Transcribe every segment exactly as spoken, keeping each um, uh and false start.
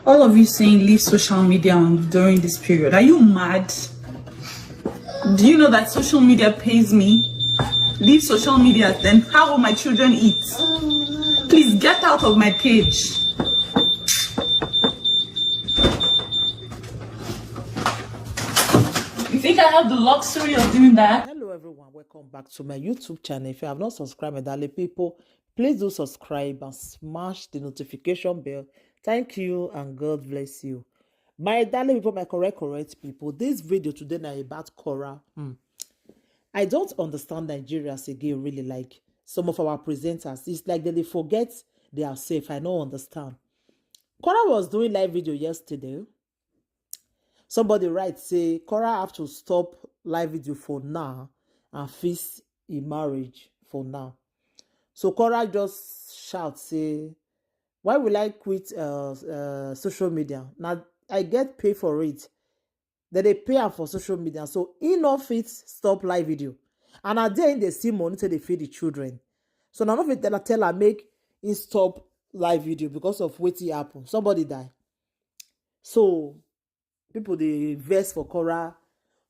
All of you saying leave social media on during this period. Are you mad? Do you know that social media pays me? Leave social media, then how will my children eat? Please get out of my page. You think I have the luxury of doing that? Hello everyone, welcome back to my YouTube channel. If you have not subscribed, my darling people, please do subscribe and smash the notification bell. Thank you and God bless you. My darling people, my correct, correct people, this video today na about Kora. Hmm. I don't understand Nigerians again, really, like some of our presenters. It's like they dey forget they are safe. I don't understand. Kora was doing live video yesterday. Somebody write say Kora have to stop live video for now and fix e marriage for now. So Kora just shout say, "Why will I quit uh, uh, social media? Now I get pay for it. They dey pay am for social media, so e no fit stop live video. And na there im dey see money take dey feed the children. So na no fit tell tell am make im stop live video because of wetin happen. Somebody die." So people dey vex for Kora.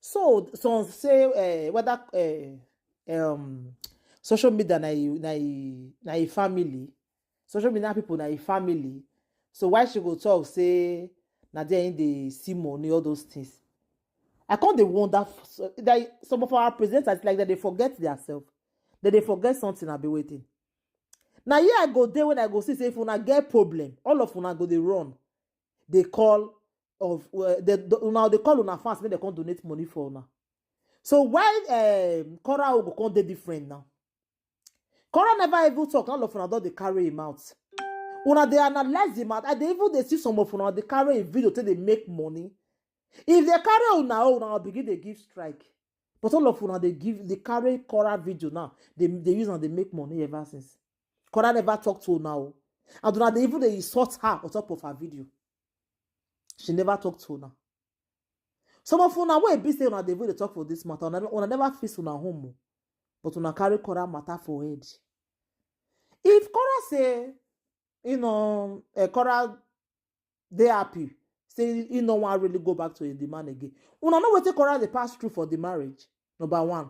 So some say uh, whether uh, um, social media na e, na e, na e family. Social media people na e family. So why she go talk say na there im dey see money, all those things? I come dey wonder. Like some of our presenters, like that they forget themselves. That they forget something I be waiting. Now here I go there when I go see say if una get problem, all of una go dey run. They call of uh, they, they, una they call una fans make they come donate money for una. So why um, Kora go come dey different now? Kora never even talk. All of una don dey carry him out. Una dey analyze him out. I dey even dey see some of una dey carry a video till they make money. If they carry una own, una begin dey give strike. But all of una dey give, they carry Kora video now. They they use and they make money ever since. Kora never talk to una o. And una dey even dey insult her on top of her video. She never talk to una. Some of una wey be say una dey even dey talk for this matter, una, una never fix una home o. But una carry Kora matter for head. If Kora say, you know, uh, Kora dey happy, say he no wan really go back to the man again. Una know wetin Kora dey pass through for the marriage, number one.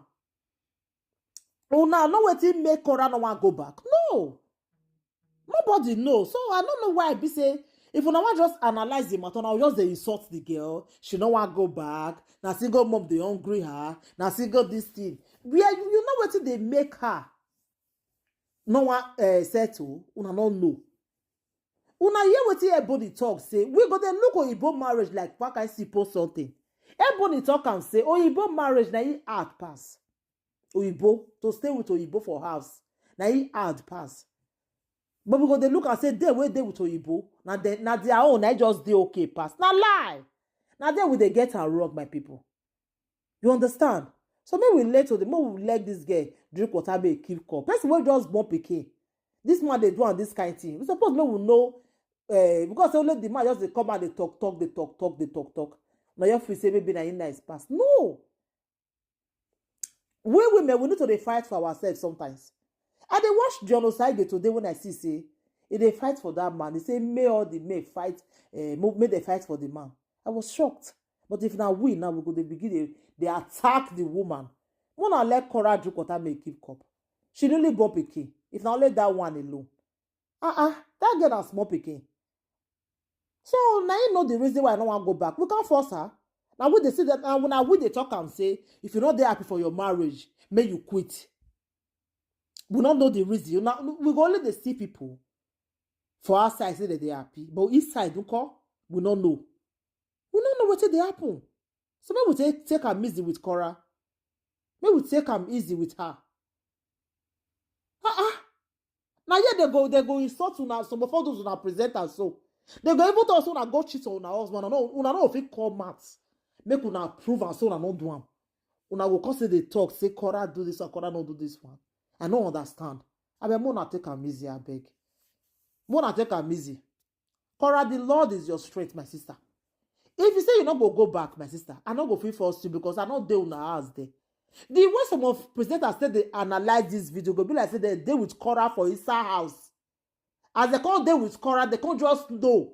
Una know wetin make Kora no wan go back? No. Nobody know. So I don't know why I be say, if una wan just analyze the matter, una just dey insult the girl. She no wan go back. Na single mom dey hungry her. Na single this thing. Where you, you know wetin dey make her no wan uh, settle? Una no know. Una hear wetin Ebony talk say we go dey look Oyibo marriage like one kind simple something. Ebony talk am say Oyibo marriage na e hard pass. Oyibo, to stay with Oyibo for house, na e hard pass. But we go dey look and say they wey dey with Oyibo, na the, na their own, na e just dey okay pass. Na lie. Na there we dey get am wrong, my people. You understand? So make we let to the make we let this girl drink water, make e keep cup. Person wey just born pikin, this man dey do am this kind thing. We suppose make we know uh, because say only the man just dey come and dey talk, talk, dey talk, talk, dey talk, talk. Now you feel say maybe na him nice pass. No. We women, we need to dey fight for ourselves sometimes. I dey watch John Osaige today when I see say he dey fight for that man. He say make all the men fight, uh, make they fight for the man. I was shocked. But if na we now, we go dey begin dey dey attack the woman. Una let Kora drink water, make e keep cup. She newly born pikin. If na only that one alone, ah ah, that girl na small pikin. So na him know the reason why I no wan go back. We can't force her. Now we dey see that now when we dey talk am say if you no dey happy for your marriage, make you quit. We no know the reason. Now we go only dey see people for outside say that they happy, but inside nko, we no know. We no know wetin dey happen. So make we take take am easy with Kora. Make we take am easy with her. Ah ah. Now here they go, they go insult una. Some of all those una presenters so they go even talk say una go cheat on una husband. Una no, una no fit come out. Make una prove and so una no do am. Una go come say they talk say Kora do this and Kora no do this one. I no understand. I beg, make una take am easy, I beg. Make una take am easy. Kora, the Lord is your strength, my sister. If you say you no go go back, my sister, I no go fit force you because I no dey una house there. The way some of presenters say they analyze this video go be like say they dey with Kora for inside house. As they come dey with Kora, they come just know.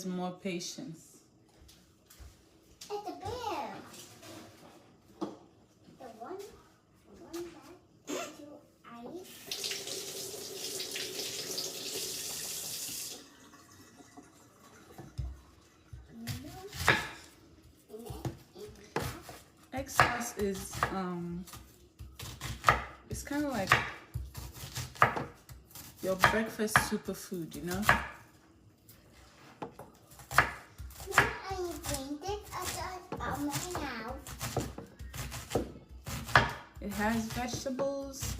requires more patience. It's a bear. The one, the one that two eyes. Egg sauce is um, it's kind of like your breakfast superfood, you know. When I drink this, I got on my mouth. It has vegetables.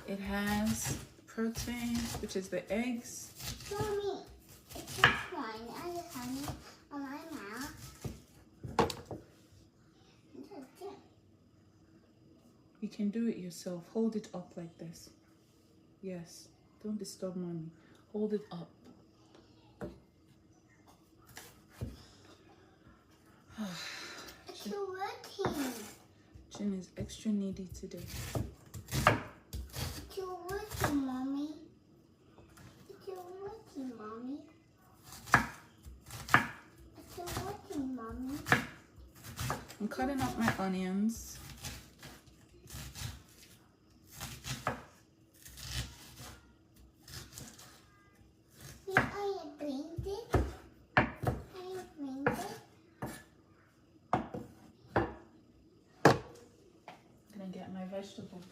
It has protein, which is the eggs. Mommy, it's this one. I just have it on my mouth. It's okay. You can do it yourself. Hold it up like this. Yes. Don't disturb mommy. Hold it up. It's working. Jin is extra needy today. It's working, Mommy. It's working, Mommy. It's working, Mommy. I'm cutting up my onions. See, I drink it. I drink it. Gonna get my vegetables.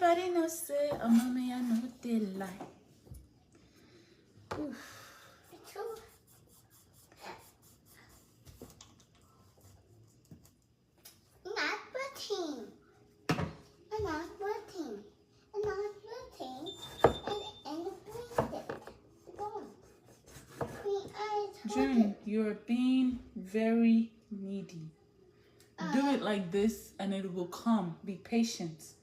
Everybody know say a mommy I know they lie. Oof. Not routine. Not routine. Not routine. And and blanket. Don't. We are June, you're being very needy. Do it like this and it will come. Be patient.